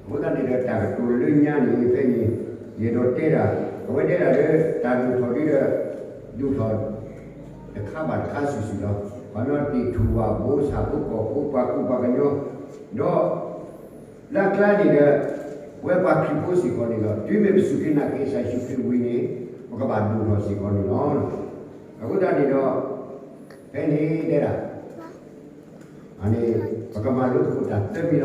အဃိသတးန့ၣ်ဒီး တၢ်ကတိၤလၢညါန့ၣ် ဖဲန့ၣ် ယအဲၣ်ဒိးတဲဒၣ် အဝဲတဲဒၣ်လၢ တၢ်ဒိၣ်ထီၣ်ဒ်ဒီး ဒိၣ်ထီၣ် တခါဘၣ်တခါစုာ်စုာ်လီၤ. ပှၤမ့ၢ်တ့ၢ်ထူၣ်ဝၣ်ဘိ ဆၣ်ဖိကီၢ်ဖိ ပှၤကူပှၤကညီ ဒီး လၢအကျါန့ၣ်ဒီး ပဝဲပှၤခရံာ်ဖိစ့ၢ်ကီးန့ၣ်ဒီး တုၤမ့ၢ်ပစူၢ်က့ၤနာ်က့ၤကစၢ်ယ့ၣ်ၡူးခရံာ်ဝံၤန့ၣ် ပကဘၣ်ဒိၣ်ထီၣ်စ့ၢ်ကီးန့ၣ်လီၤ. အဃိသတးန့ၣ်ဒီး ဖဲန့ၣ်တဲဒၣ် အန့ၣ် ပကမၤလိသကိးတၢ်သၢမံၤလီၤ.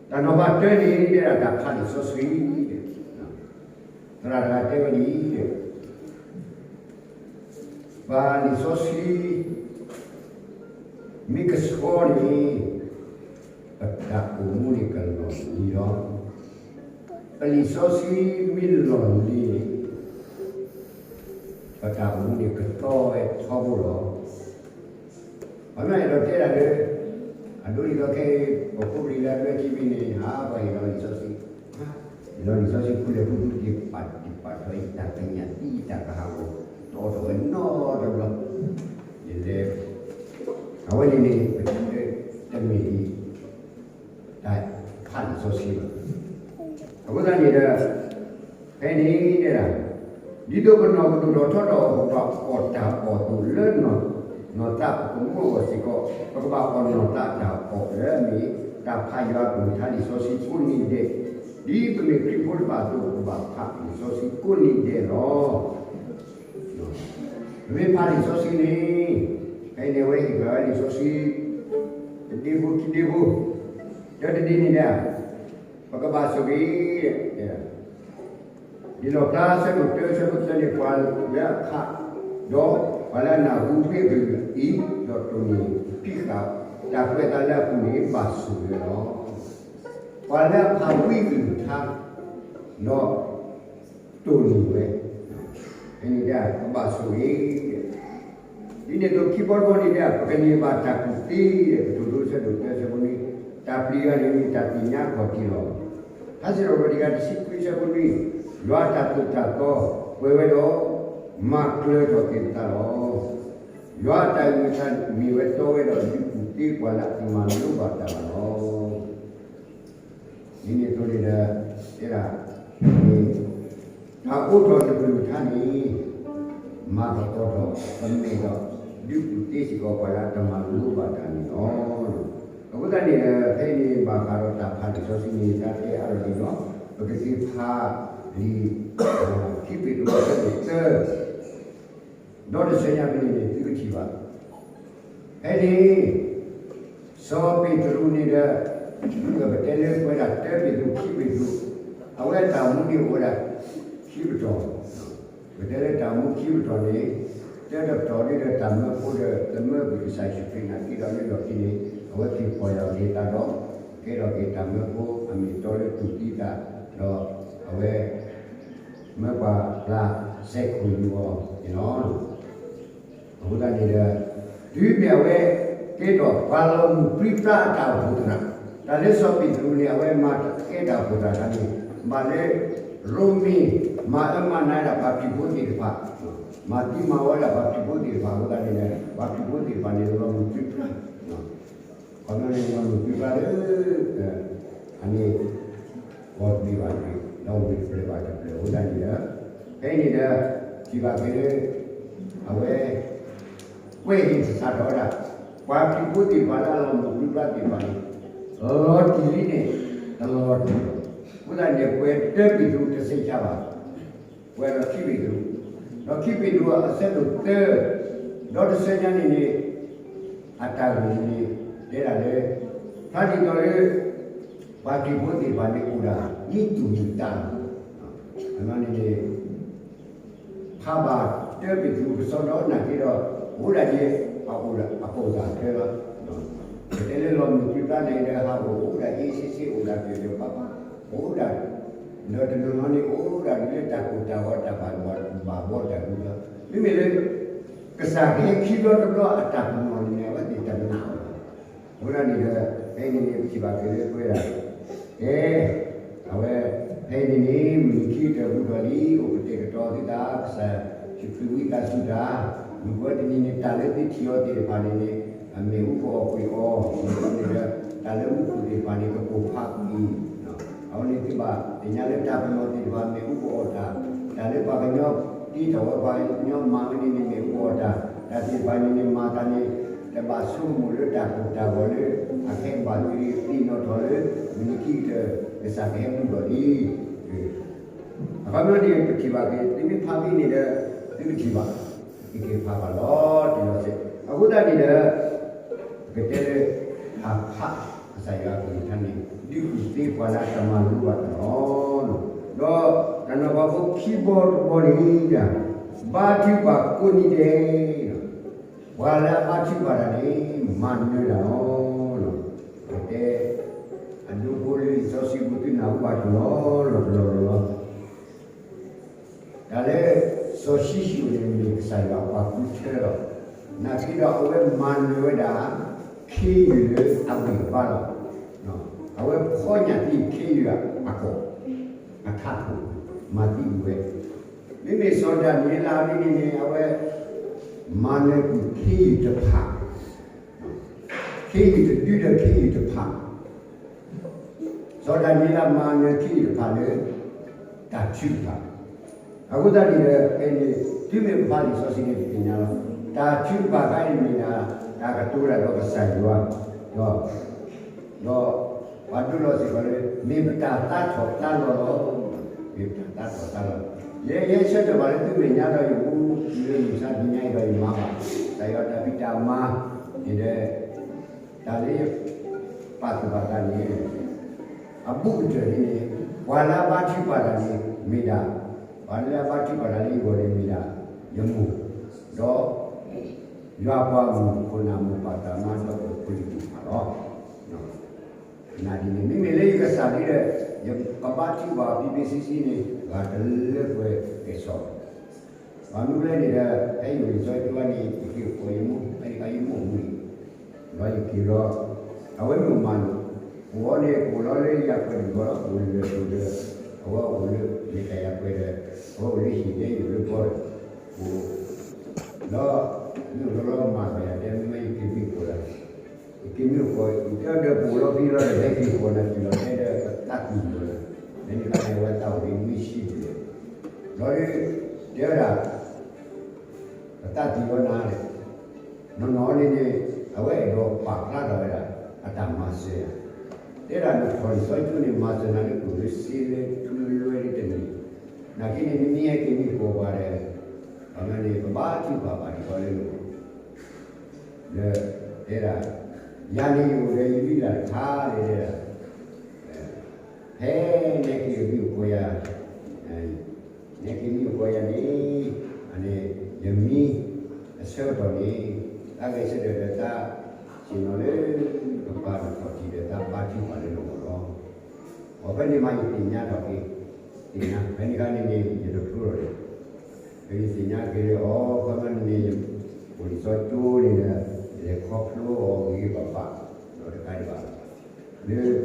တၢ်နီၤဖးတၢန့ၣ် တဲဒၣ်တၢ်ဖးလံာ်စီဆှံ သရၣ်တဂၤတဲဝဲဒ်အံၤ ပှၤလံာ်စီဆှံ မ့ၢ်ကဆှီန့ၣ် ပတၢ်အိၣ်မူန့ၣ်ကလီၢ်လံၤလီၤ. ပလံာ်စီဆှံမ့ၢ်လီၢ်လံၤန့ၣ် ပတၢ်အိၣ်မူန့ၣ်ကသီဝဲထီဘိလီၤ. ပှၤမ့ၢ်အဲၣ်ဒိးတဲဒၣ်လၢ အဒိဒ်သိးခဲအံၤ ပဖိပလံၤလၢအဒွဲၣ်ထံဘ့ၣ်န့ၣ် ဟးပှၤဟ့ၣ်လီၤလံာ်စီဆှံ ဟ့ၣ်လီၤလံာ်စီဆှံ ဖူလဲၣ်ဖူဒူ ယပာ်တံၢ်ပာ်ထီၣ်ယတၢ်ကညးသံယတၢ်ကဟးဂီၤ တအိၣ်ထီၣ်ဝဲနီတဘျီ ယလဲၤ အဝဲန့ၣ်န့ၣ် ပတမ့ၢ်ဒ် တၢ်ဖးလံာ်စီဆှံဘၣ်. အဃိသတးန့ၣ်ဒီး ဖဲန့ၣ်တဲဒၣ် ဒ်သိးပနီၢ်ကဒိၣ်ထီၣ်ထီထီၣ်အပူၤ ပှၤအီၣ်တၢ်အီၣ်အသိးလၢ နီၢ်သးပကမူအဂီၢ်စ့ၢ်ကီး ပကဘၣ်အီၣ်နီၢ်သးတၢ်အီၣ်လၢအမ့ၢ် တၢ်ဖးယွၤအကလုၢ်ကထါလံာ်စီဆှံကိးနံၤဒဲး, ဒ်ပမ့ၢ်ခရံာ်ဖိတဖၣ်အသိး ပကဘၣ်ဖးလံာ်စီဆှံကိးနံၤဒဲးလီၤ. ပမ့ၢ်ဖးလံာ်စီဆှံန့ၣ် ဖဲန့ၣ်အဝဲဟ့ၣ်ပှၤဝဲလံာ်စီဆှံ တဒ့ဖိခံဒ့ဖိ, တၢတဒ့န့ၣ်ဒီး ပကဘၣ်ဆိၣ်ဂ့ၤ လံာ်လီၣ်ဖျါ ဆၢဒိၣ်တၢ ဆၢဖိသၢန့ၣ် ပှၤလၢအဖး ဒီးပှၤလၢအနၢ်ဟူဝံအကလုၢ်အံၤ ဒီးတိၢ်န့ၢ်ဖံးဃာ်တၢ်ကွဲးအသးလၢအပူၤန့ၣ် ဘၣ်ဆိၣ်ဂ့ၤလီၤ. ပှၤလၢအဖးဝံအကလုၢ်ကထါ ဒီးတိၢ်န့ၢ်ဝဲ ဖဲန့ၣ်ဒၣ် ကဘၣ်ဆိၣ်ဂ့ၤ ဒ်န့ၣ်အသိး ခံဘီတဘီန့ၣ်ဒၣ် ပကန့ၢ်ဘၣ်တၢ်ကူၣ်သ့ ကတိၤဒိ ဆၢဒိၣ်တၢ ဆၢဖိနွံ, တၢ်ပျံၤယွၤန့ၣ်မ့ၢ်တၢ်သ့ၣ်ညါအခီၣ်ထံးလီၤ. ထါစံးထီၣ်ပတြၢၤတကၤ တဆံခွံ ဆၢဖိနွံ, ယွၤအတၢ်သိၣ်တၢ်သီ ပှဲၤဝဲဒီး မၤကျၢၤထီၣ်က့ၤပသးလီၤ. ယွၤအတၢ်အုၣ်အသးမ့ၢ်ဝဲတီဝဲဒီး ဒုးကူၣ်သ့ပှၤလၢအတမၤလိဘၣ်တၢ်ဘၣ်လီၤ. ဒ်န့ၣ်အသိးန့ၣ်ဒီး တဲဒၣ် တၢ်အိးထီၣ်တကလုၢ်ကထါန့ၣ် မၤသကိးထီၣ်ပမဲာ်ဒီး ဒုးကူၣ်သ့စ့ၢ်ကီးပှၤလၢအတမၤလိဘၣ်တၢ်န့ၣ်လီၤ. အဃိသတးန့ၣ်ဒီး ဖဲအံၤန့ၣ် ဘၣ်ဃးဒီးတၢ်ဖးလံာ်စီဆှံန့ၣ် တၢ်တဲအါထီၣ်ဒ်ဒီး ပကသ့ဖးလံာ် ခံပ့းတရူး ဆၢဒိၣ်တၢ ဒီးတဆၢညါဖဲန့ၣ်န့ၣ် သုကထံၣ်ဘၣ် ဖဲန့ၣ် စီၤပ့းတရူးန့ၣ်ဒီး ပကတဲလၢပဝဲဒၣ်တၢပ့းတရူး ခံပ့းတရူး အဝဲအတၢ်မူန့ၣ်အိၣ်ဝဲဒၣ်ခံပတီၢ်, ပတဲလၢတၢ်မူခံပတီၢ်န့ၣ် တၢတပတီၢ်ဒ်ဒီးတၢ်မၢဖိဒီး တမၢကွံာ်ကစၢ်ယ့ၣ်ၡူးခရံာ်နာ်က့ဒီး လၢလီၢ်ခံန့ၣ် အဝဲသ့ၣ်ပီၢ်ယၢ်က့ၤသးဒီး ကဲထီၣ်က့ၤတၢ်မၢဖိအမ့ၢ်အတီလၢတူၢ်သံသး ဒီးအဝဲ မၢပှၤပျၢ်စဲးခိၣ်ယူၤအီၤန့ၣ်လီၤ. အဃိသတးန့ၣ်ဒီး တုၤမ့ၢ်အဝဲကဲထီၣ်ပှၤလီၤမုၢ်ပြံပြါအတၢ်အိၣ်ဖှိၣ်သရၣ်, တၢ်လၢစီၤပ့းတရူးန့ၣ် အဝဲမၤကဲတၢ်အိၣ်ဖှိၣ်သရၣ်တခါန့ၣ် ဘၣ်လၢ ရိမ့ၤ မၤအၢမၤနးဒၣ်ပှၤခရံာ်ဖိသ့ၣ်တဖၣ်, မၤသံမၤဝီဒၣ်ပှၤခရံာ်ဖိသ့ၣ်တဖၣ်အဃိသတးန့ၣ်ဒီး ပှၤခရံာ်ဖိသ့ၣ်တဖၣ်န့ၣ် လီၤမုၢ်ပြံပြါ ခီဖျိလၢလီၤမုၢ်ပြံပြါလၢ အန့ၣ် ဂီၤတဘ့ၣ်ဘၣ်တဘ့ၣ် ဒီးဝ့ၢ်တဖျၢၣ်ဘၣ်တဖျၢၣ်အဃိသတးန့ၣ်ဒီး ဖဲအံၤန့ၣ်ဒီး ထံၣ်ဘၣ်က့ၤလၢ အဝဲ ကွဲးဟ့ၣ်စးထီၣ်ဝဲဒၣ် ပှၤခရံာ်ဖိသ့ၣ်တဖၣ်လၢအလီၤမုၢ်ပြံပြါသ့ၣ်တဖၣ်န့ၣ် လီၤတံၢ်လံန့ၣ် တလီၤတံၢ်လီၤ. အဃိသတးန့ၣ် ပှဲၤတၢပ့းတရူးတစဲးကါဘၣ် ပှဲၤဒီးခံပ့းတရူး, ဒီးခံပ့းတရူးအဆၢဒိၣ်သၢ, ဒီးတဆၢညါန့ၣ်န့ၣ် အတၢ်ဂ့ၢ်န့ၣ် တဲဒၣ်လၢ ဖျါဒ်သိးလၢ ပှၤခရံာ်ဖိသ့ၣ်တဖၣ်န့ၣ်အိၣ်ဒၣ် နံၣ်တူၢ်မုၢ်တၢ်လီၤ. အန့ၣ်န့ၣ် ဖးဘၣ်တၢပ့းတရူးကစီဒီနာ်က့ဒီး အိၣ်ဒၣ်ဒ်အအိၣ်ဒၣ်အကီၢ်သးတၢလီၤ. ပတဲလၢလီၤမုၢ်ပြံပြါန့ၣ်ဒီး ဟးအိၣ်အိၣ်ဒၣ်အ့ၣ်ဆ့ဆ့ အိၣ်ဒၣ်ပျဲၢ်ပျဲၢ်ပၤပၤ အိၣ်ဒၣ် ဒီးတနီၤနီၤန့ၣ် အိၣ်ဒၣ်ဒ်လၢတၢ်ကိၢ်တၢ်ဂီၤတၢ်ဘၣ်ဘၣ်ဘီတၢ်ဒုးလီၤ. မ့မ့ၢ်လၢ ကစၢ်ကဟဲခံဘျီတဘျီအတၢ်ပနီၣ်န့ၣ် အဝဲသ့ၣ်တနာ်ဘၣ်. အဃိဒၣ်န့ၣ်ဒီး ဖဲအံၤန့ၣ်န့ၣ် ပထံၣ်ဘၣ်က့ၤလၢပဝဲဒၣ် ကဲ အဝဲ ဖဲအံၤန့ၣ်န့ၣ် မုၢ်နံၤခံကတၢၢ်ဘူးထီၣ်လံ အိၣ်ကတဲာ်ကတီၤသုသး ကစၢ်ယ့ၣ်ၡူးခရံာ်ဝံသးစူၤတၢ် မုၢ်ကဝဲတနံၤန့ၣ် တၢ်လၢသုထံၣ်အီၤသ့ၣ်တဖၣ်န့ၣ်န့ၣ် အမ့ၣ်အူကအီၣ်ကွံာ်အီၤ မ့ၢ်န့ၣ်ဒီး တၢ်လၢမူခိၣ်သ့ၣ်တဖၣ်န့ၣ် ကပိၢ်ဖးကွံာ် သ့ၣ်ညါလၢတၢ်ပနီၣ်သ့ၣ်တဖၣ်မ့ၢ်အူကအီၣ်တၢ်, တၢ်လၢပှၤကညီတ့ထီၣ်ဝဲ ပှၤကညီမၤဝဲန့ၣ်န့ၣ်မ့ၢ်အူကအီၣ်တၢ်, တၢ်သ့ၣ်တဖၣ်န့ၣ်န့ၣ်မၤသးန့ၣ် တဘၣ်ဆိကမိၣ်လၢတၢ်ကိၢ်တၢ်ဂီၤလၢ အခဲကဘၣ်သ့ၣ်နီၣ်ထီၣ်လၢ မုၢ်နံၤခံကတၢၢ် ကစၢ်ကဟဲဘူးဒီးလံ. အခီပညီန့ၣ် ပထံၣ်ဘၣ်က့ၤ သုမ့ၢ်ဖးဘၣ်န့ၣ်ဒီး သုကထံၣ်ဘၣ်, သုက့ၤဖးဘၣ်လီၤတံၢ်လီၤဆဲး. အဃိသတးန့ၣ်ဒီး ပကတဲလၢ တၢ်ဖးကစၢ်ယွၤအကလုၢ်ကထါန့ၣ် ဒုးကူၣ်သ့ပှၤလၢအတမၤလိဘၣ်တၢ်လီၤ. ဒီးတၢ်နီၤဖးဖိခံဘီတဘီန့ၣ် ဘါထုကဖၣ်ကိးနံၤဒဲး, ပှၤလၢအဘါထုကဖၣ်တၢ်န့ၣ် မၤနၢၤတၢ်လီၤ. ပကတဲ အဒိဖိလၢလံာ်စီဆှံပူၤ သုနၢ်ဟူဘၣ်တလီၢ်လီၢ်တလီၢ်လီၢ်လီၤ. တၢ်လၢ စီၤၡံၣ်ၡိၣ်န့ၣ် မ့ၢ်ကစၢ်ယွၤအပှၤဃုထၢလီၤ. နာ်သက့ဒီး အဝဲမၤနၢၤဝဲဒၣ် ခ့ယုၢ်လၢအဂံၢ်အဘါလီၤ. အဝဲဖီညၣ်သံခ့ယုၢ်အကီၢ် အထးခိၣ် မၤသံကွံာ်ဝဲ. မ့မ့ၢ်စီၤဒၤနံးယ့လးဒ်န့ၣ်န့ၣ် အဝဲ မၤနၢၤကွံာ်ခ့ယုၢ်တဖၣ် ခ့ယုၢ်တဒုဒီးခ့ယုၢ်တဖၣ်, စီၤဒၤနံးယ့လးမၤနၢၤခ့ယုၢ်တဖၣ်လၢ တၢ်ထုကဖၣ်. အဃိသတးန့ၣ်ဒီး ဖဲန့ၣ် တုၤမ့ၢ်ပဖးလံာ်စီဆှံန့ၣ် ပသ့ၣ်ညါလီၤ. တၢ်ထုကဖၣ်အခါန့ၣ်မ့ၢ်ဒၣ် တၢ်ကတိၤတၢ်ဒီးကစၢ်ယွၤ, ဒီး ဒီး ပှၤဒိလီၤစ့ၢ်ကီးလၢ မ့ၢ်ပတၢ်သးထီၣ်သးလီၤလီၤ. မ့ၢ်ပတၢ်သးထီၣ်သးလီၤ. ယဲယဲဆၢထၢၣ်ဘၣ်လၢသုမဲာ်ညါဒီးယမူ လၢမုၢ်ဆါတနံၤညါအံၤဒီးယမၤဘၣ် ကစၢ်ယွၤတၢ်ဖံးတၢ်မၤန့ၣ်ဒီး တၢ်လၢယပာ်သူၣ်ပာ်သးန့ၣ် အဘူးကတၢၢ်န့ၣ် ပှၤလၢအဘါထုကဖၣ်တၢ်န့ၣ်မ့ၢ်ဒၣ်, ပှၤလၢအဘါထုကဖၣ်တၢ်လၢယဂီၢ်န့ၣ်မ့ၢ်ဒၣ် ယမိၢ်, ဒီး ယွၤပှၤမုၣ်ခိၣ်နၢ်မိၢ်ပၢ်သးမါဒီးပဖိလံၤသ့ၣ်တဖၣ်လီၤ. နာ်ဒ်န့ၣ် မ့မ့ၢ်လၢယကစၢ်ဒ်ဒီး ယကဘါထုကဖၣ်အီၤဖံဖံဆံဆံန့ၣ် ဂၤတလၢပှဲၤကဲၣ်ဆိး ဘၣ်မနုၤလဲၣ်န့ၣ်ဒီး ဖဲယအိၣ်လံာ်စီဆှံဘၣ်န့ၣ် ယက့ၤအိၣ်ယမိၢ် ဖဲန့ၣ်အခါယမိၢ်မူလံ, ဒီးယက့ၤလီၤ, အဝဲမ့ၢ်မၤလိာ်, အိၣ်အီၤန့ၣ် ကအိၣ်လီၤလၢယၤပှဲၤတဘျီလီၤ, အိၣ်လၢပှဲၤဒီး အဝဲအိၣ်လၢမ့ၢ်တၢ်ယၤပှဲၤဒီး အဝဲအိၣ်လၢဟံၣ်ဒဲယအိၣ်လၢဘီဒီး အိၣ် ဒီး မ့ၢ်အိၣ်လီၤလီၤမၤဘၣ်ယၤတဲ မ့ၢ်ယက့ၤမ့ၢ်ကီးလၢ ယက့ၤမ့ၢ်ကီး ယတဲဒီးပအိၣ်လီၤဖဲလီၤဒီး ဟဲက့ၤကီးနၤတုၤလီၤ တဲဒီးပသးကံၢ်လီၤလၢ ဖဲန့ၣ်အခါန့ၣ် အဝဲသးအိၣ်ဒံးနွံဆံဒံးလံ, ဒီး တဲဝဲဒၣ် ပသးကံၢ်လီၤနၤလဲၣ်, နီၢ်နီၢ်န့ၣ်န့ၣ် အဝဲအဲၣ်ဒိးပာ်ဖျါထီၣ်ဝဲဒၣ် အတၢ်မၤစၢၤယၤ, တဲဒၣ်နထီၣ်လံာ်စီဆှံန့ၣ် မၤစၢၤနၤလၢကျိၣ်လၢစ့လၢထူလၢလွဲလၢတနံၤ, နာ်က့န့ၣ် နမ့ၢ်ဟဲက့ၤမ့ၢ်ကီးပှၤဒီး အခီပညီန့ၣ် ပဘါထုကဖၣ်ဘၣ်ဒံးဃီလၢ ဒီး တဲဒၣ် ယၤန့ၣ်ယအိၣ်ဒီးယမံၤလၢ်တခါလၢတဲဒၣ် ဖဲနဟဲက့ၤမ့ၢ်အိၣ်ကီးယၤ, နဟဲက့ၤမ့ၢ်အိၣ်ကီးယၤန့ၣ် အန့ၣ် ယမံၤအဆၢကတီၢ်န့ၣ် တၢ်ဂဲၤဆၢထၢၣ်ဒီးတၢ်ဆ့ၣ်နီၤလၢ ကပာ်နခီၣ်ထံးဒီးတၢ်ဘါထုကဖၣ်လၢနဂီၢ်လီၤ. အဖဲန့ၣ်မးယသ့ၣ်ညါထီၣ်က့ၤ, သ့ၣ်ညါ ဖဲန့ၣ်အခါန့ၣ်န့ၣ် ယတဖျိလီၤဒီး ဖဲယသ့ၣ်ညါက့ၤလၢအီၤ အခီ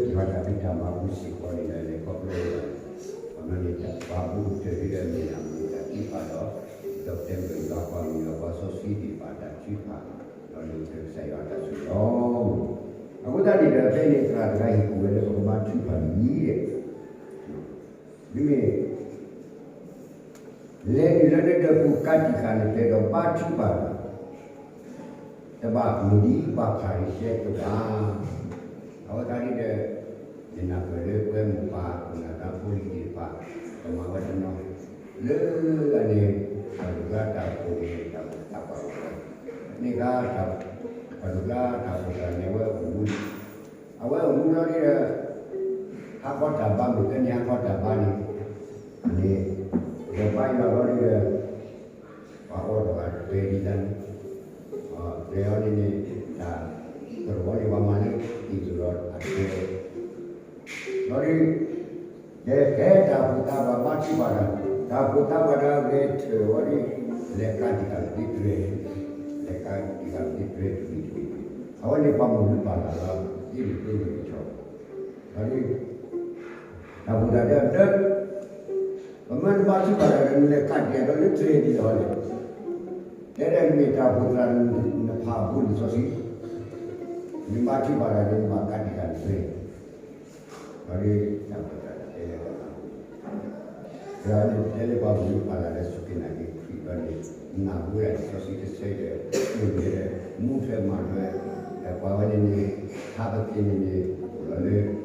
ပညီန့ၣ်န့ၣ် အိၣ်လံာ်စီဆှံကၠိန့ၣ်ဒီး လဲၤခီဖျိအီၤဂ့ၤဂ့ၤဘၣ်ဘၣ် ဒီးတခါဒံးဘၣ် လၢယွၤတၢ်ဖံးတၢ်မၤအပူၤစ့ၢ်ကီးန့ၣ်ဒီး လဲၤခီဖျိဝဲဒၣ် အခီပညီန့ၣ် ပှၤဘူးကတၢၢ်ဒ်ဒီးမ့ၢ်ဒၣ်မ့ၢ်တၢ်ထုကဖၣ်ဒီး ဒီးပတဲမ့ၢ်ယွၤပှၤမုၣ်ယွၤပှၤစီဆှံသ့ၣ်တဖၣ်တၢ်ထုကဖၣ် ဒီးလၢကစၢ်ယွၤအတၢ်ဆိၣ်ဂ့ၤလီၤ. အဃိသတးန့ၣ်ဒီး ဖဲန့ၣ်သရၣ်တဂၤဟ့ၣ်ကူၣ်ဝဲလၢပကဘါထုကဖၣ်တမံၤဒီး မ့မ့ၢ် လဲၤနုာ်လၢနဒၢးပူၤကးတံာ်ဃာ်နကျဲဒီးဘါထုကဖၣ်ဒီး တဘၣ်မ့ၢ်ဒ်ပှၤဖၤရံၤၡဲအသိးဘၣ်. အဝဲခါဒ်ဒီး ယနၢ်ပၢၢ်လၢပဝဲမိၢ်ပၢ် ပနာ်တၢ်ဖိလံၤသ့ၣ်တဖၣ် ကမၤဝဲတနီၤ လၢအန့ၣ် ပှၤဒိၣ်ကျါတၢ်အိၣ်ဖှိၣ်န့ၣ် တၢ်အိၣ်ဖှိၣ်သးပှၢ်အိၣ်ဝဲ န့ၣ်အခါ ပှၤဒိၣ်ကျါတၢ်အိၣ်ဖှိၣ်သးန့ၣ် အဝဲအိၣ်မူ အဝဲအိၣ်မူလီၤဒ်ဒီး ဟါခီတၢ်ဘါ မုၢ်ကန့ၢ်ဟါခီတၢ်ဘါန့ၣ် န့ၣ် ဒီးဘါယွၤလီၤဒ်ဒီး ပှၤအီၣ်တဂၤတြဲၤဒ်တၢ်န့ၣ် တြဲၤအီၤန့ၣ်န့ၣ် တၢ်တရီန့ၣ် ပှၤမၤလၢတံၢ်သူၣ်လီၤအတြဲၤ လီၤဒ် ကဲကဲတၢ်အိၣ်ဖှိၣ်သးပှၢ်ဘါထုကဖၣ်တၢ် တၢ်အိၣ်ဖှိၣ်သးပှၢ်တၢ်ဂဲၤထၢၣ်ဝဲဒ် လဲၤကးတံာ်ဃာ်ကသ့တြဲၤ လဲၤကးတံာ်ဃာ်ကသ့တြဲၤတမံၤတမံၤ အဝဲန့ၣ်ပှၤမိၢ်လုၢ်ပၢ်လၢ်လီၤ သ့ၣ်မုၣ်သ့ၣ်မုၣ်ကဆီ လီၤဒ် တၢ်အိၣ်ဖှိၣ်သးတၢ်ဒီး ပမ့ၢ်တဘါထုကဖၣ်တၢ်ဒီး နလဲၤကးတံာ်ဃာ်ဒီးလၢတြဲၤဒ်လဲၣ်လဲၣ် တဲဒၣ်မ့ၢ်တၢ်အိၣ်ဖှိၣ်သးနဖးဘူးလံာ်စီဆှံ နဘါထုကဖၣ်တၢ်န့ၣ် နဘၣ်ကးတံာ်ဃာ်တြဲၤ လီၤဒ်တၢ်အိၣ်ဖှိၣ်သးတၢ်တဲ ဒီးန့ၣ်တဲလၢပှၤမုၣ်ပှၤလၢ်လၢစူၢ်က့ၤနာ်က့ၤခရံာ်ဒီးန့ၣ်, နၢ်ဟူဝဲဒၣ်လံာ်စီဆှံတဆၢအံၤဒီး, မ့ၢ်ဝဲဒီး မူထွဲမၤထွဲ, ဒီးပှၤဝဲန့ၣ်န့ၣ်, ဟးပက့ၤန့ၣ်န့ၣ်, အိၣ်လီၤလၢ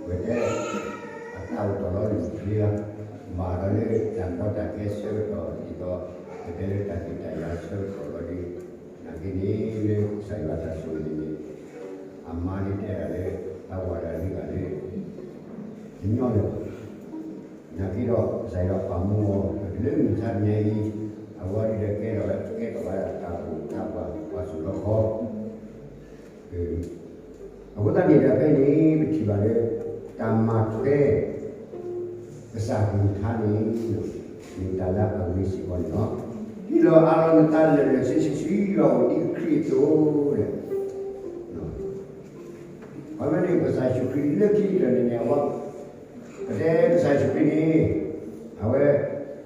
ပကတဲ အတၢ်အိၣ်တီၢ်လီၤလၢမုၢ်ချ့လီၤ, မၤဒီးလၢတၢ်ကီတၢ်ခဲဆၢကတီၢ်ဒ်သိး, ပတဲလၢတၢ်ဒုးတၢ်ယၤဆၢကတီၢ်လီၤဒီး, နာ်က့န့ၣ်လၢကစၢ်ယွၤတၢ်ဆိၣ်ဂ့ၤန့ၣ်န့ၣ်, အမါန့ၣ်တဲဒၣ်လၢ တၢ်ဝၤဒၣ်လံဂၤလၢ တညီလၢၤဘၣ်. နာ်က့ဒီး ကစၢ်ယွၤပာ်မူအီၤလၢမုၢ်ဆါတနံၤအံၤ, အဝဲဒၣ်ဒီးကဲထီၣ်ဝဲ ကဲထီၣ်ဝဲဒၣ်တၢ်ဘူၣ်တၢ်ဘါ ပှၤစိာ်လီခီ အဃိသတးန့ၣ်ဒီးဖဲန့ၣ် ပထံၣ်ဘၣ်လၢ တၢ်မၤထွဲ ကစၢ်ကလုၢ်ကထါန့ၣ် မ့ၢ်တၢ်လၢအဂ့ၤစ့ၢ်ကီးန့ၣ်လီၤ. ဟ့ၣ်လီၤအးလီၤနသးလၢာ်လၢာ်ဆ့ဆ့ဆ့ ယွၤအိၣ်ဒ်ခရံာ်အသိးန့ၣ် အဝဲန့ၣ်ကစၢ်ယ့ၣ်ၡူးခရံာ်လၢခံကတၢၢ်န့ၣ်န့ၣ် အဝဲ ပတဲကစၢ်ယ့ၣ်ၡူးခရံာ်န့ၣ် အဝဲ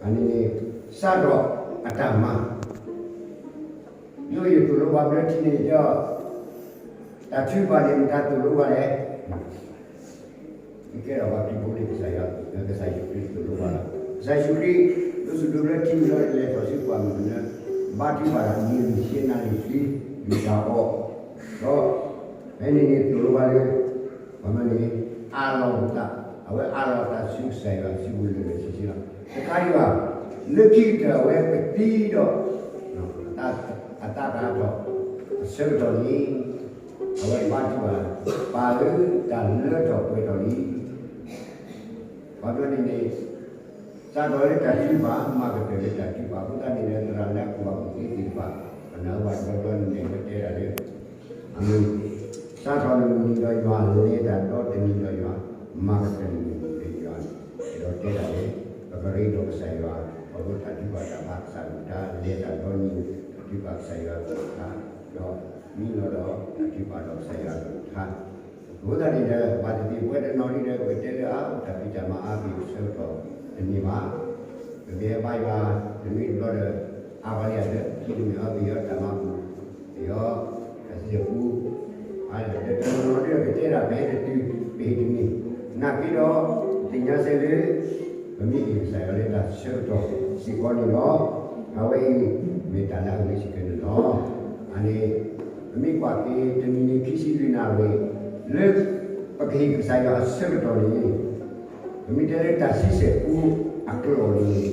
အန့ၣ်န့ၣ် စးထီၣ်အတၢ်မၤ ဒ်ယသိၣ်လိပှၤဘျၢထံန့ၣ်ဒီး တၢ်ထုကဖၣ်န့ၣ် မတၤသိၣ်လိပှၤလဲၣ်. မ့ၢ်ကဲထီၣ်ပှၤခရံာ်ဖိန့ၣ် ကစၢ်ယွၤ ကစၢ်ယ့ၣ်ၡူးခရံာ်သိၣ်လိပှၤလီၤ. ကစၢ်ယ့ၣ်ၡူးခရံာ် ဒိးသူၣ်ဒိးဘျၢထံန့ၣ်ဒီး လဲၤထီၣ်ဆူပှၢ်မုၢ်ကနၢ ဘါထုကဖၣ်တၢ်မ့ၢ်မုၢ်ဆ့ၣ်နၤလံာ်ချံ မ့ၢ်တၢ်အီၣ် ဒီး ဖဲန့ၣ်န့ၣ်သိၣ်လိပှၤလၢ ပှၤမၢန့ၣ် အးလီၤသး အဝဲအးလီၤသးဆူကစၢ်ယွၤစုပူၤလၢာ်လၢာ်ဆ့ဆ့လီၤ. တခါဒံးဘၣ် လၢခံကတၢၢ်အဝဲကသံဒီး အသးတဟးထီၣ် အဆၢကတီၢ်န့ၣ် အဝဲဘါထုကဖၣ် ပာ်လၢတၢ်လၢထီၣ်ပှဲၤထီၣ်လံ ပှၤမၢန့ၣ်န့ၣ် စးထီၣ်လၢတၢ်ထုကဖၣ် မၤကတၢၢ်လၢတၢ်ထုကဖၣ် အဃိသတးန့ၣ်ဒီး သရၣ်လၢအကူၣ်ဘၣ်ကူၣ်သ့သ့ၣ်တဖၣ် ပနၢ်ဟူဘၣ်တဘျီဘျီန့ၣ်န့ၣ် ပတဲဒၣ်လၢ အမ့ၢ် စးထီၣ်နမုၢ်နံၤဒီးယွၤ လဲၤတၢ်ဒီတနံၤဒီးယွၤ မၤကတၢၢ်နမုၢ်နံၤဒီးယွၤ ဒီးတဲဒၣ်လၢ ပကရ့ဒီးကစၢ်ယွၤ ပှၤဖိတၢ်ထုကဖၣ်တၢ်ဘါကစၢ်အကလုၢ်ကထါ လဲၤတၢ်ဒီနံၤ တၢ်ထုကဖၣ်ကစၢ်ယွၤအကလုၢ်ကထါ ဒီးမံလီၤဒီးတၢ်ထုကဖၣ်ဒီးကစၢ်ယွၤအကလုၢ်ကထါ အဃိသတးန့ၣ်ဒီး ဘၣ်သ့ၣ်သ့ၣ်ပဝဲတနီၤဒ်ဒီး ပကတဲလၢအါ တၢ်ဖံးတၢ်မၤအါက့ၤဆၢကတီၢ်တန့ၢ်ဘၣ် ပမ့ၢ်ဘါယွၤတမံၤတဘျီဒီး အါဘၣ်လံဧါဒီး ခံတမ့ၢ်အီၤပယီၤတၢ်မၤပူၤ ပယီၤ တၢ်စံၣ်စိၤပူၤ အါဒီးတနီၤနီၤဒ်ဒီး ပတဲဒၣ်ပဟဲတတုၤ ပဟ့ၣ်တမံၤ နာ်က့ဒီး သ့ၣ်ညါစဲလၢ ပမ့ၢ်ဟ့ၣ်ကစၢ်ယွၤလၢတၢ်ဆၢကတီၢ်စ့ၢ်ကီးန့ၣ်လီၤ. အဝဲအံၤ မ့ၢ်တၢ်လၢအဂ့ၤစ့ၢ်ကီးန့ၣ်လီၤ. အန့ၣ် ပမ့ၢ်ကွၢ်က့ၤတနံၤန့ၣ် ခံဆံလွံၢ်နၣ်ရံၣ် လၢ ပကဟ့ၣ်ကစၢ်ယွၤအဆၢကတီၢ်န့ၣ် ပမ့ၢ်တဲလၢတၢ်ဆံဆဲၣ်ပူအကျိာ်န့ၣ်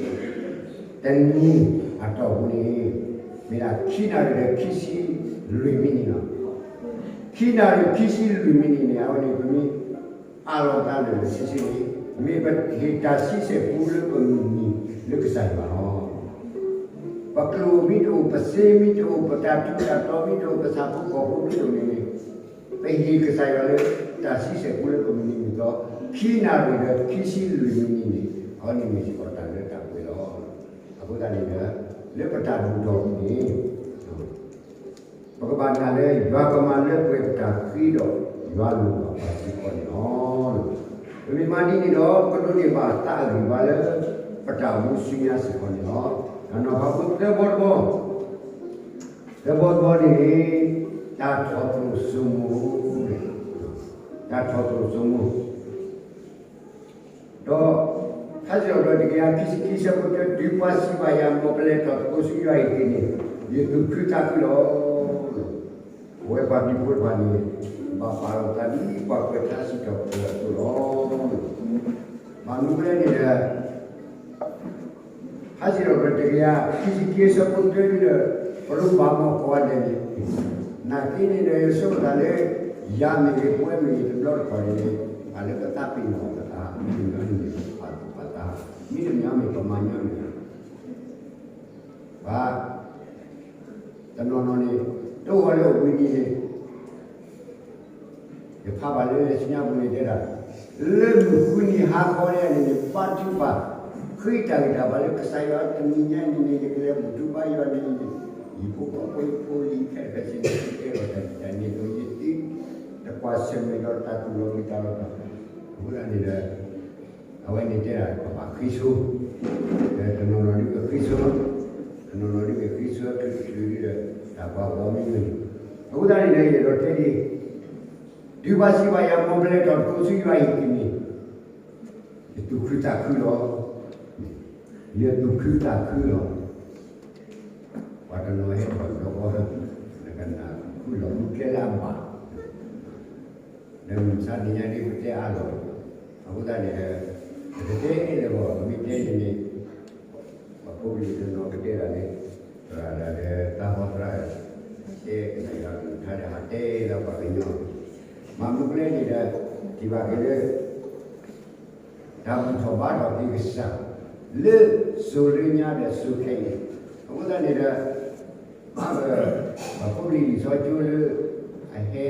တနံၤအတီၢ်ပူၤန့ၣ် မ့ၢ်ဒၣ်ခံနၣ်ရံၣ်ဒီးခံဆံလွံၢ်မံးနံးလီၤ. ခံနၣ်ရံၣ်ခံဆံလွံၢ်မံးနံးန့ၣ် အဝဲန့ၣ်ပမ့ၢ်အးလီၤသးလၢာ်လၢာ်ဆ့ဆ့န့ၣ် မ့ၢ်ပဟ့ၣ်တၢ်ဆံဆဲၣ်ပူလၢပမုၢ်နံၤလၢကစၢ်ယွၤလီၤ. ပကျိာ်မ့ၢ်တအိၣ် ပစ့မ့ၢ်တအိၣ် ပတၢ်ထူးတၢ်တီၤမ့ၢ်တအိၣ် ပဆၣ်ဖိကီၢ်ဖိမ့ၢ်တအိၣ်န့ၣ်န့ၣ် ပဟ့ၣ်ကစၢ်ယွၤလၢ တၢ်ဆံဆဲၣ်ပူလၢပမုၢ်နံၤမုၢ်သီ ခံနၣ်ရံၣ်ဒီးခံဆံလွံၢ်မံးနံးန့ၣ် အဝဲန့ၣ်မ့ၢ်စ့ၢ်ကီးတၢ်လၢတၢ်ပှဲၤလီၤ. အဃိသတးန့ၣ်ဒီး လၢပတၢ်ဘူၣ်ထီၣ်ပူၤန့ၣ် ပကဘၣ်နာ်လၢယွၤကမၤလၢပှဲၤပတၢ်ဃ့ဒီး ယွၤလိၣ်ဘၣ်ပှၤစ့ၢ်ကီးန့ၣ်လီၤ. ပမ့ၢ်မၤဒ်န့ၣ်ဒီး ပကဒိးန့ၢ်ဘၣ်တၢ်အဂံၢ်ဘါလၢ ပတၢ်အိၣ်မူဆူညါစ့ၢ်ကီးန့ၣ်လီၤ. တၢ်နီၤဖးဖိသၢဘီတဘီ သၢဘီတဘီန့ၣ် တၢ်ထီၣ်တိၢ်စိမိၤ တၢ်ထီၣ်တိၢ်စိမိၤ ဒီး ဖဲစံးထီၣ်ပတြၢၤတကယၤခံဆံခံ ဆၢဖိတၢ တုၤပှၤစံးဘၣ်ယၤ မ်ပလဲၤထီၣ်သကိးဆူယွၤအဟံၣ်န့ၣ် ယသူၣ်ခုသးခုလီၤ. ပဝဲပှၤဘျုးဖိတဖၣ်န့ၣ် ဘၣ်ပာ်လီၤသးဒ်ပှၤကွဲးထါစံးထီၣ်ပတြၢၤအသိးလီၤ. ဘၣ်မနုၤလဲၣ်န့ၣ်ဒီး ဖဲစံးထီၣ်ပတြၢၤတကယၤခံဆံခံ ဆၢဖိတၢဒီး ပရိဘၣ်မီၢ်ကိးဂၤဒဲးန့ၣ် နာ်က့န့ၣ်ဒီး ယဆိကမိၣ်သးလၢ ယၤမ့ၢ်ဂ့ၤ ပဝဲမ့ၢ်ဂ့ၤ တဘျီတခီၣ်န့ၣ် ပာ်လၢပသးပ့ၤနီၣ်ပသး မ့တမ့ၢ်န့ၣ် ပပာ်သူၣ်ပာ်သး မ့တမ့ၢ်မ့ၢ်ပမၤညီနုၢ် ဘၣ် တနီၤနီၤန့ၣ် တအိၣ်လၢအိၣ်ဘှံးနံၤန့ၣ် ယဖးဘၣ်လၢလံာ်စံၣ်ညီၣ်ပူၤန့ၣ်တဲဒၣ် လၢမုၢ်ဃုနံၤဟါခီန့ၣ်န့ၣ် ဘါထုကဖၣ် ဃ့တၢ်ဂံၢ်တၢ်ဘါလၢကစၢ်ယွၤ တနံၤညါအံၤန့ၣ် ယကလဲၤဘူၣ်ထီၣ်ဘါယွၤန့ၣ် ယဖိကီၢ်ဖိယဖိလံၤခဲလၢာ်ခဲဆ့န့ၣ် တဲလီၤတၢ်တၢ်န့ၣ်ဒီး ယသ့တကွၢ်ဆၢၣ်မဲာ်ဒီးတၢ်သူၣ်လီၤမုၢ်တၢ်လီၤတီၤ အဃိသတးန့ၣ်ဒီး အဝဲန့ၣ်တဲဒၣ် ပဘၣ်ဃ့ဆိ တနီၤနီၤဒ်ကဃ့ဆိ တနီၤနီၤဒ်ကဃ့ဆိ တချုးဒ်ဒီး တၢ်ပှၤဂီၢ်မ့ၢ်န့ၣ် အဃိသတးန့ၣ်ဒီး ယအဲၣ်ဒိးတဲဒ် တုၤပှၤစံးဘၣ်ယၤ မ်ပလဲၤထီၣ်သကိးဆူယွၤအဟံၣ်န့ၣ် ယသူၣ်ခုသးခုလီၤ. ယသူၣ်ခုသးခုလီၤ. ပှၤတနီၤဟဲထီၣ်ဒီးကီၢ်, နကနၣ်ခုလီၤမူကျဲလၢအဘၣ်, ဒီးမုၢ်မဆါတနံၤညါဒ်ပတဲအါလီၤ. အဃိသတးန့ၣ်ဒီး ပတတဲလၢၤဘၣ်, ပမ့ၢ်တဲန့ၣ်န့ၣ် ပဖိပလံၤတနီၤကတဲဒၣ်န့ၣ်, သရၣ်ဒၣ်ဒီးတၢ်ဟီသရၣ်, တဲကနၣ်ယွၤကလုၢ်ကထါဒီးဟးတဲလၢပှၤကညီ, မ့ၢ်မနုၤလဲၣ်န့ၣ်ဒီး ထံၣ်ဘၣ်က့ၤလၢ တၢ်ဘူၣ်ထီၣ်ဘါထီၣ်က့ၤကစၢ် လၢစိၤလၢညါဒီးစိၤခဲအံၤ, အဃိသတးန့ၣ်ဒီး ပဖိပလံၤလံာ်စီဆှံကၠိလၢ အဟဲ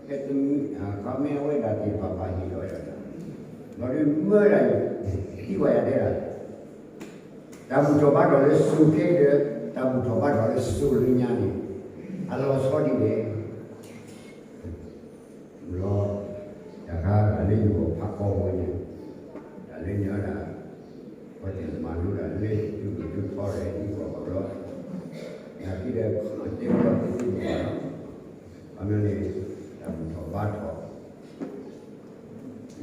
ဟဲသမံ အခီမ့ၢ်အဝဲဒၣ်သ့ၣ်တဖၣ်ဘၣ်ဟ့ၣ်လီၤဝဲဒၣ်, ဒီးဒုးမၢဒၣ်အံၤ သံကွၢ်ယၤတဲဒၣ်, တၢ်ဘူၣ်ထီၣ်ဘါထီၣ်လၢစိၤခဲအံၤဒီး တၢ်ဘူၣ်ထီၣ်ဘါထီၣ်လၢစိၤလၢညါန့ၣ် အလီၤဆီဒ်လဲၣ်. လီၤ, တၢ်ခါတၢ်လၢယဂီၢ်ဖးကီၢ်ဝဲန့ၣ်, တၢ်လၢညါဒၣ် ပှၤတမၤလိဒၣ်လၢသုးမုၢ်သုးထီဒီးဟဲသံကွၢ်ဘၣ်လီၤ, နာ်က့ဒီး အတဲဝဲဒၣ်သုးမုၢ်ဘၣ်လီၤ, အမ့ၢ်န့ၣ် တၢ်ဘူၣ်ထီၣ်ဘါထီၣ်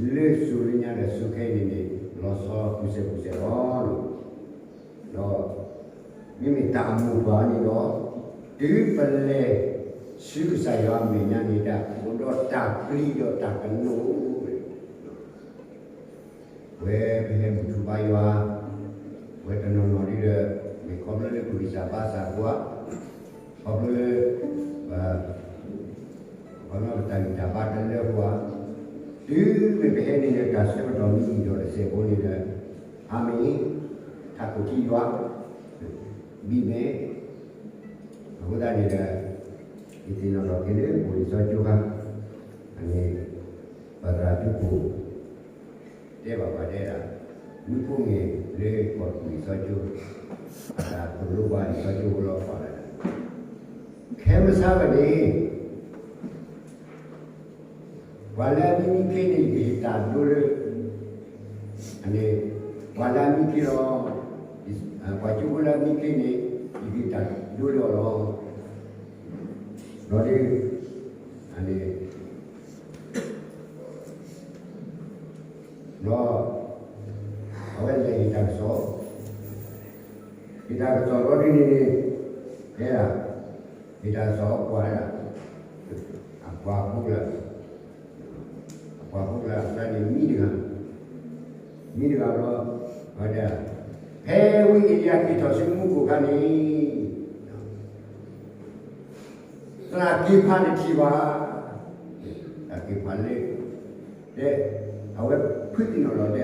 လၢစိၤလၢညါဒီးစိၤခဲအံၤန့ၣ်န့ၣ် လီၤဆီကူစဲကူစဲလီၤ. ဒီး မ့မ့ၢ်တၢ်အမိၢ်ပှၢ်န့ၣ်ဒီး တုၤပလဲၤဆူကစၢ်ယွၤအမဲာ်ညါန့ၣ် တၢ်အိၣ်ဒီးတၢ်ပျံၤဒီးတၢ်ကနိး ဝဲပဟဲဘူၣ်ထီၣ်ဘါယွၤ, ဝဲတနီၤနီၤဒ်ဒီး မ့ၢ်ခီဖျိလၢပဂံၢ်စၢ်ဘါစၢ်အဃိဧါ, ခီဖျိလၢ ပ ခီဖျိပတၢ်ဂံၢ်တၢ်ဘါတလၢအဃိဧါ, တုၤမ့ၢ်ပဟဲန့ၣ်ဒီး တၢ်ဆၢကတီၢ်မ့ၢ်အိၣ်ဒီးတစဲးဖိန့ၣ်ဒီး အၤမ့ၣ်, ထးခိၣ်ထံယွၤ, ဘံၣ်မဲာ်, အဃိသတးန့ၣ်ဒီး ယသ့ၣ်နီၣ်ထီၣ်က့ၤလၢပှၤလံာ်စီဆှံကၠိခါ, အန့ၣ် ပသရၣ်ဒိၣ်ခိၣ် တဲဘၣ်ပှၤတဲဒၣ်, မူခိၣ်ငဲၢ်လၢကီၢ်သူၣ်လံာ်စီဆှံကၠိ, အတၢ်သိၣ်လိပှၤလံာ်စီဆှံကၠိလီၤပှၤလၢ ခဲမုၢ်ဆါဘၣ်န့ၣ် ပှၤလၢအမံမံခ့န့ၣ် ယကဟ့ၣ်တၢ်ဒိလၢ အန့ၣ် ပှၤလၢအမံခ့လီၤ. ပှၤကၠိဖိလၢအမံခ့န့ၣ် ယကဟ့ၣ်တၢ်ဒိလၢအီၤလီၤ. ဒီးဒ် အန့ၣ် ဒီး အဝဲလဲၤဟ့ၣ်တၢ်ကစီၣ်, ဟ့ၣ်တၢ်ကစီၣ်လီၤဒ်န့ၣ်န့ၣ် တဲဒၣ်, ဟ့ၣ်တၢ်ကစီၣ်ပှၤဒၣ် အပှၤဖိလၢ အပှၤဖိလၢအသးန့ၣ်မံတဂၤ, မံတဂၤဘျီ, ဝဲဒၣ်, ဖဲဝံအ့လံယၤက့ၤထီၣ်ဆူမူခိၣ်အခါန့ၣ် သရၣ်က့ၤဖးတထံၣ်ဘၣ်, သရၣ်က့ၤဖးလၢ တဲ, အဝဲဖုးသ့ၣ်နီၣ်လီၤတဲ,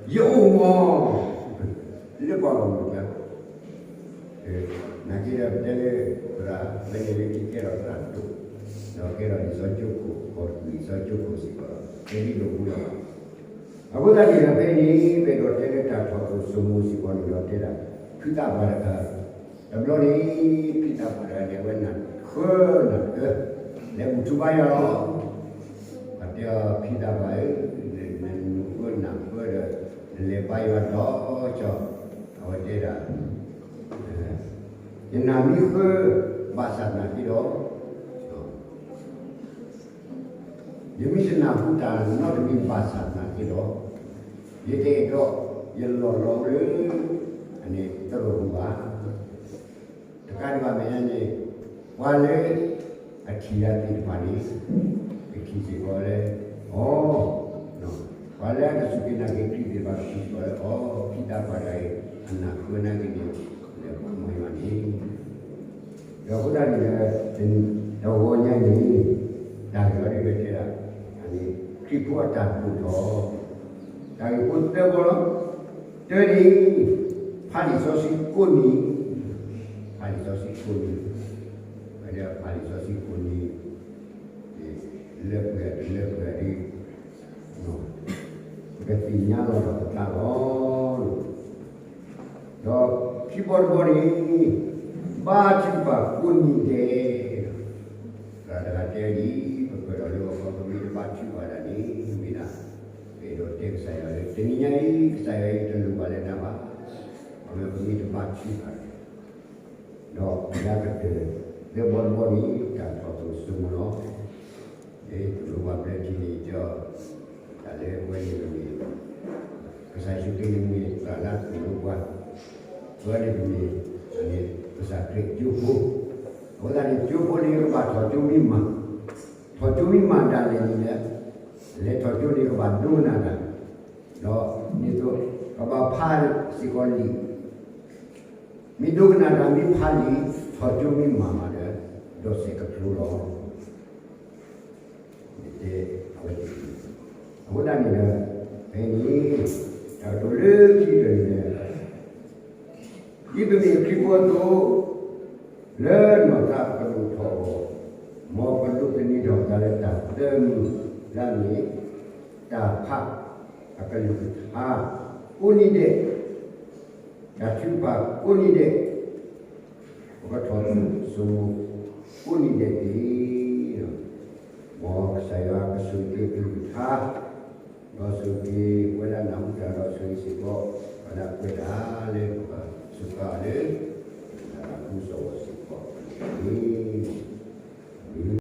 ယအိၣ်မး လၢပှၤဂီၢ်မုၢ်အကျါ, နာ်က့ဒီးပတဲလၢ သရၣ်ဖဲန့ၣ်လၢက့ၤကဲထီၣ်သရၣ်ဒိၣ်, ဒီးကဲထီၣ်လံာ်စီဆှံကၠိခိၣ် ကီၢ်သူၣ်လံာ်စီဆှံကၠိခိၣ်စ့ၢ်ကီးလီၤ. တဲဒ်သိးပူၤလီၤ. အဃိသတးန့ၣ်ဒီးဖဲန့ၣ် ပအဲၣ်ဒိးတဲလၢတၢ်ထီၣ်တိၢ်စိမိၤစ့ၢ်ကီးန့ၣ်ဒီးတဲဒၣ်, ဖုသးပှၢ်တဂၤ, တဘျီန့ၣ် ဖုသးပှၢ်တဂၤန့ၣ် အဝဲနၢ်ဃၢနၢ်ဃၢ, လဲၤဘူၣ်ထီၣ်ဘါယွၤလီၤ. ပှၤတဲအီၤ ဖုသးပှၢ်ဧၢ, နနၢ်ဃၢနၢ်ဃၢဒီး နလဲၤဘါယွၤဒီးကၠီ, အဝဲတဲဒၣ်, ယနၢ်မံဃၢ ဘၣ်ဆၣ်သနာ်က့ဒီး ယမ့ၢ်တနၢ်ဟူတၢ်နီတမံၤဘၣ်ဆၣ်သနာ်က့ဒီး, ယတအဲၣ်ဒိးယလီၢ်လီၤလၢ အန့ၣ်သရိာ်ပူၤဘၣ်. တကးဒံးဘၣ်မဲာ်ညါန့ၣ်, ပှၤလၢအထံၣ်ယၤသ့ၣ်တဖၣ်န့ၣ် ကထံၣ်စ့ၢ်ကီးလၢ အီၤ, ပှၤလၢအကစူၢ်က့ၤနာ်က့ၤခရံာ်သ့ၣ်တဖၣ်ကထံၣ်စ့ၢ်ကီးလၢ အီၤ ဖုသးပှၢ်တဂၤအံၤ အနၢ်ဃၢနာ်က့ၤန့ၣ် လဲၤဘါယွၤန့ၣ် ဒီးအဃိသတးန့ၣ်ဒီး တဂီၤညါအံၤန့ၣ် တၢ်ဂ့ၢ်လီၤဒ်ပတဲဒၣ် ခရံာ်ဖိအတၢ်ဒိၣ်ထီၣ် တၢ်ဂ့ၢ်ဖိသၢဘီလီၤ. တၢန့ၣ် ဖးလံာ်စီဆှံကိးနံၤ, ဖးလံာ်စီဆှံကိးနံၤ, ဝဲဒၣ်ဖးလံာ်စီဆှံကိးနံၤ လၢပှဲၤတလၢပှဲၤဒ် ပကသ့ၣ်ညါလီၤဒီးပသးလီၤ. ဒီးခံဘီတဘီန့ၣ် ဘါထုကဖၣ်ကိးနံၤဒဲး, သရၣ်တဂၤတဲဒ်အံၤ ပကြၢးဒီးလၢပမ့ၢ်တဘါထုကဖၣ်ဒၣ်န့ၣ် မ့ၢ်ဒၣ် ပအဲၣ်ဒိးတဲကစၢ်ယွၤလၢ တနံၤညါအံၤ ကစၢ်ယွၤအံၤတလိၣ်ဘၣ်လၢနၤဘၣ်, အဝဲပမ့ၢ်တဘါထုကဖၣ်န့ၣ် ဒီးလၢအကတၢၢ် လၢဘီတဘီန့ၣ် တၢ်ထီၣ်တိၢ်စိမိၤလီၤ. ယသိၣ်လိပှၤဘျၢထံန့ၣ်ဒီး တၢ်လၢပဝဲန့ၣ်မ့ၢ် ကစၢ်ယ့ၣ်ၡူးခရံာ်န့ၣ်မ့ၢ်တၢ်လၢအသိၣ်လိပှၤ အဝဲန့ၣ်တမ့ၢ် ကစၢ်ခရံာ်ကၠိဖိ, အဃိသတးန့ၣ် ကၠိဖိန့ၣ်ကဘၣ်ထီၣ်ကၠိမံမၤ, ထီၣ်ကၠိမံမၤဒၣ်လဲာ်န့ၣ်လဲၣ်, လဲၤထီၣ်ကၠိန့ၣ်ကဘၣ်ဒိကနၣ်တၢ်, ဒီးဒ်သိး ကဘၣ်ဖးစ့ၢ်ကီးလံာ်, မ့ၢ်ဒိကနၣ်တၢ်မ့ၢ်ဖးလံာ်, ထီၣ်ကၠိမံမၤမၤဒီး ဒိးစဲးကဖျိလီၤ. အဝဲ အဃိသတးန့ၣ်ဒီး ဖဲန့ၣ် တၢ်ကတိၤလၢခံကတၢၢ်န့ၣ်ဒီး ဒ်ပမ့ၢ်ခရံာ်ဖိအသိး လၢနီၢ်သးကဒိၣ်ထီၣ်အဂီၢ်, မ်ပဒိးသန့ၤထီၣ်ပသးလၢတၢ်သၢမံၤလၢအမ့ၢ် တၢ်ဖးအကလုၢ်ကထါကိးနံၤဒဲး, တၢ်ထုကဖၣ်ကိးနံၤဒဲး, ပကထီၣ်ဆိမိၣ်ကိးနံၤဒဲးတက့ၢ်. မ်ကစၢ်ယွၤကဆိၣ်ဂ့ၤက့ၤပကလုၢ်ကထါ, ဒီးဆိၣ်ဂ့ၤက့ၤပဝဲဒၣ်နၢ်ဟူတၢ်ဒီးဆိၣ်ဂ့ၤစ့ၢ်ကီး ပှၤလၢအကွဲးတၢ်လၢပ